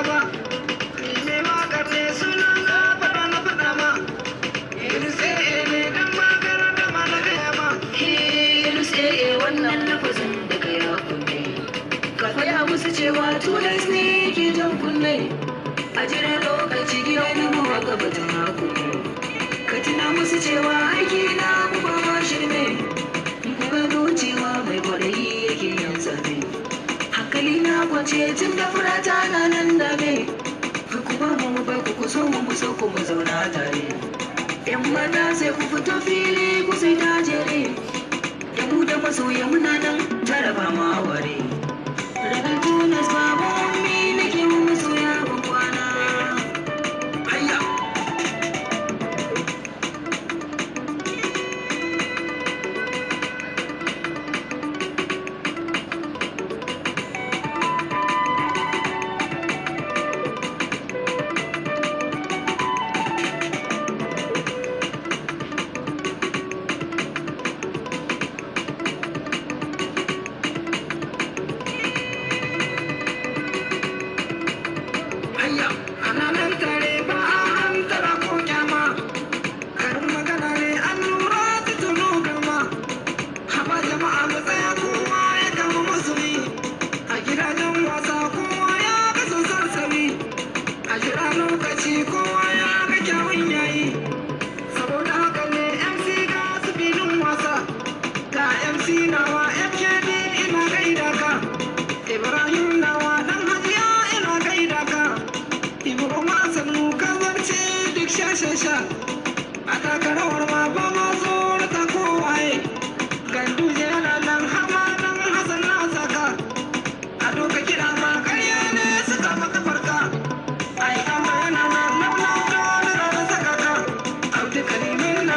ba. Ni mai waƙar ne, suna na faɗa, na faɗa ma. Idris AA ne, dan maganar da ma na gaya ma. Idris AA, wannan lafazin da ka ya kunne. Ka faɗa musu cewa tulas ne ke jan kunne. A jira lokaci, gidan mu haka batun haku ne. Ka tuna musu cewa aiki na mu ba ma shirme. Ku gano cewa mai kwaɗayi yake yin zabe. Hankali na kwance tun da furata na nan dame. Ku ba mu, mu ba ku, ku so mu, mu so ku, mu zauna tare. Yan mata, sai ku fito fili, ku sai ta jere. Da mu da masoya muna nan tare, ba ma ware. Rebel Tunas babu.